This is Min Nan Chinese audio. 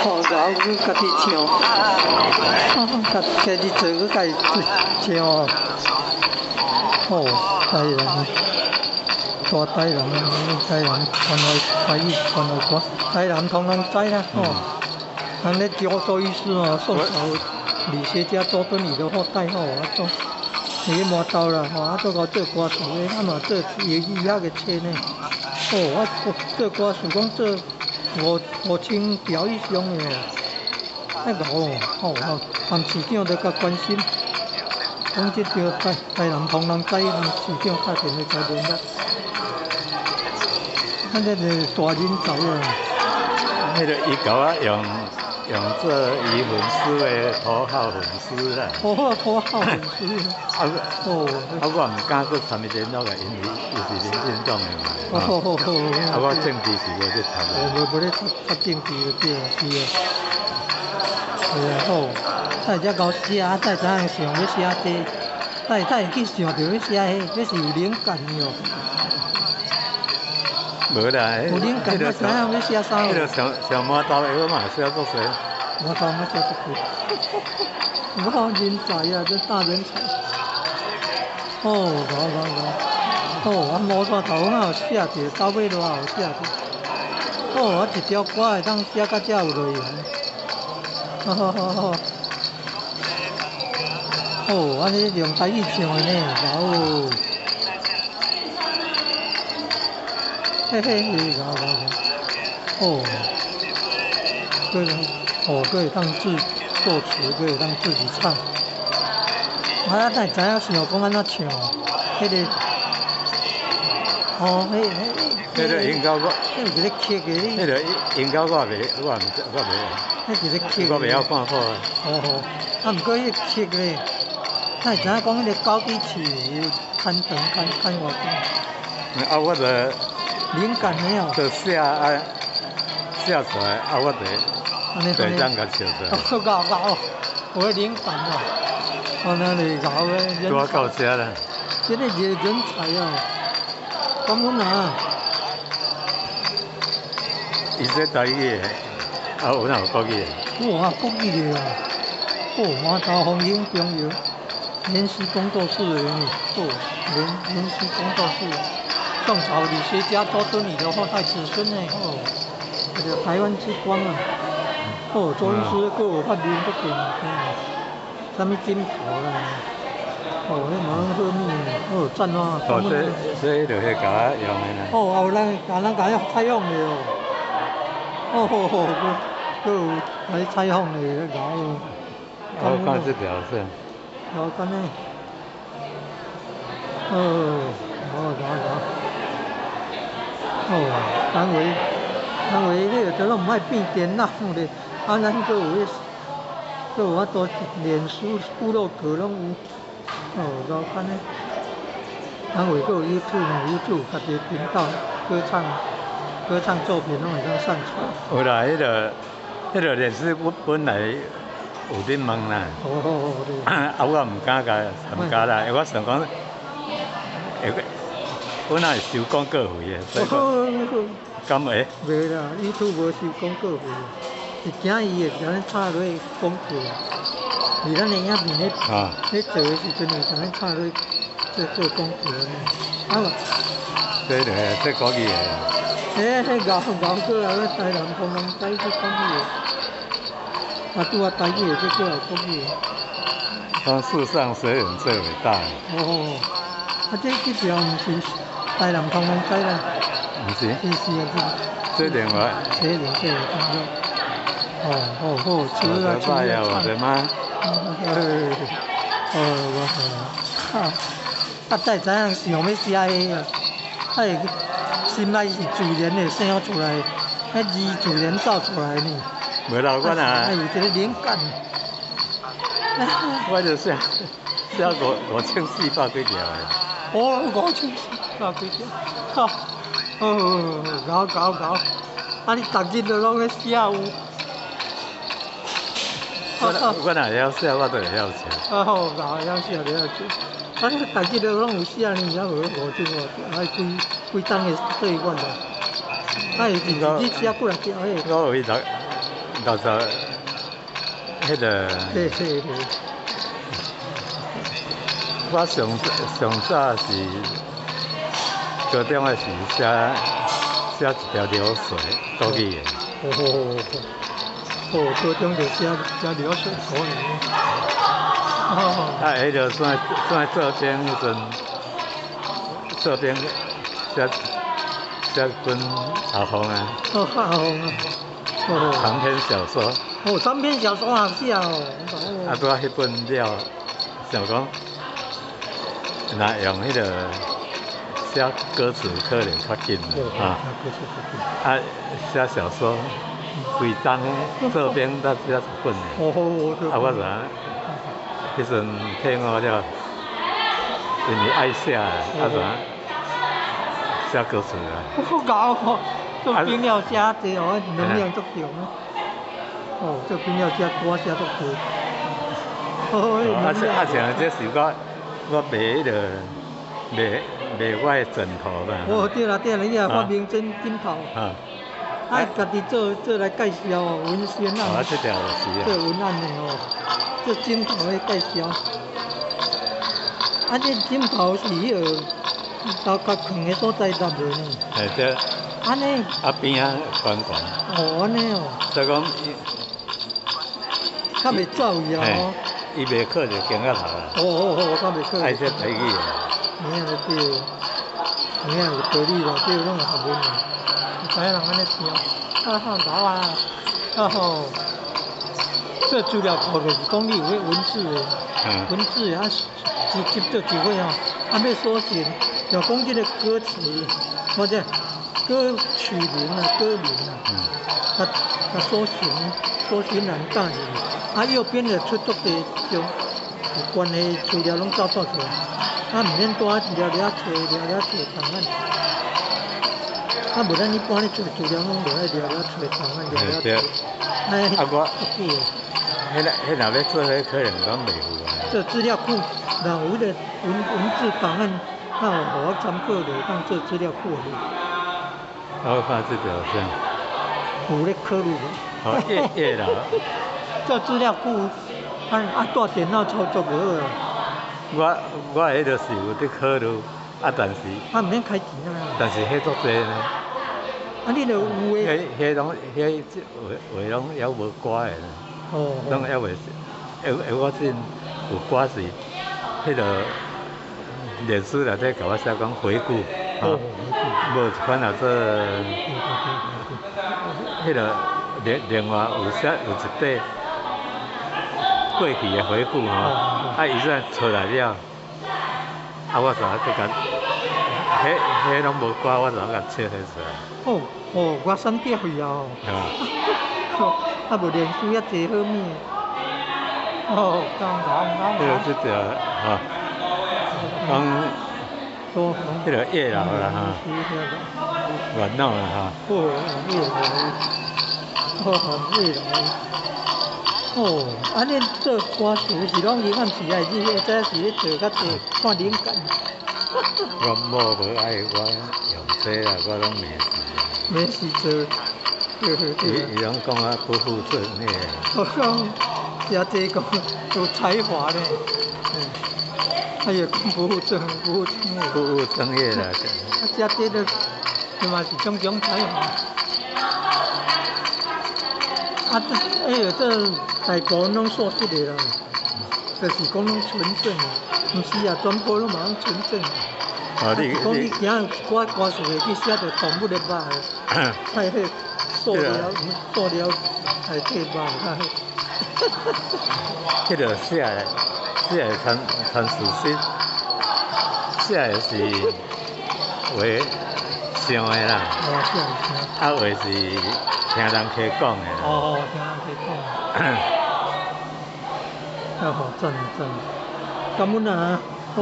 哦，然後閣家己唱，家家己做閣家己唱。哦，台南，大台南，台南關懷台語關懷歌，台南通人知啦，吼。人咧周周醫師哦，宋朝理學家周敦頤的後代吼，啊做佇咧麻豆啦，吼，啊做個做歌詞的，啊嘛做醫醫學的冊呢。哦，我做歌詞講做5000條以上的哦，太𠢕哦，吼吼，連市長都較關心，講這條台台南通人知，連市長打電話來聯絡。啊，這是大人才啊！彼个伊共我用用做伊粉絲的頭號粉絲啦。頭號粉絲。啊，哦。啊，我毋敢閣參伊聯絡個，因為伊是民進黨的嘛。哦哦哦。啊，我政治是無咧插的。哦，無咧插插政治就對啦，是啊。是啊，好。才會遮𠢕寫，啊，才會知影想欲寫這，才會去想著欲寫彼，這是有靈感的哦。無啦，有靈感，才知影欲寫啥。彼个上上滿頭的我嘛寫足濟。滿頭嘛寫足濟。我人才啊，這大人才。哦，𠢕𠢕𠢕。哦，啊，毛線頭哪有寫著，到尾都也有寫著。哦，啊，一條歌會當寫甲遮有內容。哈哈哈哈。哦，按呢用台語唱的呢，𠢕哦。嘿嘿嘿，𠢕𠢕𠢕。哦，閣哦，閣會當自作詞，閣會當自己唱。啊，哪會知影想講按怎唱？彼个，哦，彼彼个音高我，彼有一个曲的。彼个音高我袂，我毋知，我袂。彼一个曲。我袂曉看譜。哦吼，啊，毋過彼个曲咧，哪會知影講彼個高低起伏，牽長牽牽偌長？啊，我就靈感的哦。就寫啊，寫出來啊，我就就會當共唱出來。哦，𠢕𠢕，有靈感哦，按呢就𠢕的。拄仔到遮啦。這个是人才啊！感恩啊！伊說台語的，啊有哪有國語的？哇，國語的啊！哦，麻豆風景中藥，聯繫工作室的呢，哦，聯繫工作室，宋朝理學家周敦頤的後代子孫呢，哦，這個台灣之光啊！哦，周醫師閣有發明閣勁，啥物枕頭啦？哦，彼嘛攏好物，哦，讚哦！哦，這就是共我用的啦。哦，有人共咱共伊採訪的哦。哦吼吼，閣有來採訪的，𠢕哦。我看這條線。𠢕安呢？哦，哦，𠢕𠢕。哦，單位單位，你個都攏毋愛變電腦咧，啊，咱閣有彼，閣有法度臉書、部落格攏有。哦，𠢕安呢？單位閣有 YouTube 呢，YouTube 家己的頻道，歌唱、歌唱作品攏會當上傳。有啦，彼个臉書我本來有咧問啦。哦哦哦，對。啊，我毋敢共參加啦，因為我想講，會本來是收廣告費的，所以講，敢會？袂啦，YouTube 無收廣告費，是驚伊會共咱插落廣告。佇咱的影片咧咧做的時陣，會共咱插落做做廣告按呢。啊無。這個這國語的。欸，彼𠢕𠢕過來，台南通人知這國語的。啊，拄仔台語的，這過來國語的。講世上誰人最偉大？哦，啊，這條毋是台南通人知啦。毋是。是是啊，這另外。這另這個哦哦好，唱啊唱啊唱。哦，我哈，啊，才會知影想欲寫彼啊，啊會心內是自然會生出來，彼字自然走出來呢。無啦，我若。啊，有一個靈感。我就寫寫5400幾條的。哦，5400幾條，哈，哦，𠢕𠢕𠢕，啊，你逐日都攏咧寫有。我我若會曉寫，我就會曉寫。啊好，𠢕會曉寫就曉寫。啊，你逐日都攏有寫呢，才無五千外條，啊幾幾冬的歲月啦。啊，會日日寫幾若條彼。我有六老早彼个。嘿嘿嘿。我上上早是高中的时寫寫一條流水國語的。哦哦，高中就寫寫流水國語。哦。啊，彼個算算做兵彼陣，做兵寫寫本阿鳳啊。哦，阿鳳啊。哦。長篇小說。哦，長篇小說啊，寫哦。啊，拄仔彼本了，想講，若用彼個寫歌詞可能較緊啊。啊，寫小說，規冬做兵才寫一本。哦，啊，我知影，彼陣退伍了，因為愛寫，啊，就寫歌詞啊。好𠢕哦，做兵了寫這哦，能量足強啊。哦，做兵了寫歌寫足濟。啊，啊，像這是我我賣彼个賣賣我的枕頭嘛。哦，對啦對啦，你也發明枕枕頭。啊。啊，家己做做來介紹文宣啊。啊，這條就是啊。做文案的哦，做枕頭的介紹。啊，這枕頭是彼个頭殼囥的所在立落呢。嘿對。按呢。啊邊仔懸懸。哦，按呢哦。所以講。較袂走去啊！吼。伊袂靠著肩胛頭啦。哦哦哦，較袂靠。愛這台語的。有影就對，有影有道理啦，對，攏有學問啦。有知影人按呢想，啊哈老啊，啊吼。這資料庫就是講你有彼文字的，文字的啊，直接做一伙吼，啊欲搜尋，就講這個歌詞，或者歌曲名啊、歌名啊，啊啊搜尋，搜尋欄打入去，啊右邊就出足濟種有關的資料攏走走出來，啊毋免蹛掠掠揣掠掠揣檔案，啊無咱一般咧揣資料攏無愛掠掠揣檔案，掠掠揣，哎，啊我，彼個彼若欲做彼可能攏袂有啊。做資料庫，若有彼個文文字檔案，那有予我參考就會當做資料庫無？我看這條啥？有咧考慮無？哦，葉葉老。做資料庫，啊啊帶電腦操作就好啊。我我彼個是有佇考慮，啊但是。啊，毋免開錢啊。但是彼足濟呢。啊，你著有的。彼彼攏彼話話攏猶無歌的呢。哦。攏猶未，會會我真有歌是，彼個臉書內底共我寫講回顧，吼，無一款若做，彼個另另外有寫有一塊過去的回顧吼，啊伊煞出來了，啊我就閣共，彼彼攏無歌，我就共切彼出來。哦哦，我省掉去啊！啊無臉書遐濟好物。哦，講講講。彼個這條吼，講，彼個葉老啦哈，元老啦哈。哦，葉老，哦，葉老。哦，啊，恁做歌詞是攏永暗時還是會早時咧做較濟看靈感？我某無愛我用這啦，我攏沒事。沒事做，對對對。伊伊攏講我不負正業。我講，寫這個有才華咧，嗯，他也講不務正不務正業。不務正業啦。啊，寫這個，伊嘛是種種才華。啊，這哎呦，這大部分攏素質的啦，就是講攏純正的，毋是啊，全部攏嘛攏純正的。哦，你是講你驚一寡歌詞會去寫著動物的肉，太彼塑料塑料來替肉較好。彼個寫的寫的參參事實，寫的是話想的啦。哦，想想。啊，話是聽人客講的啦。哦，聽人客講。啊好，讚讚，感恩啊，好。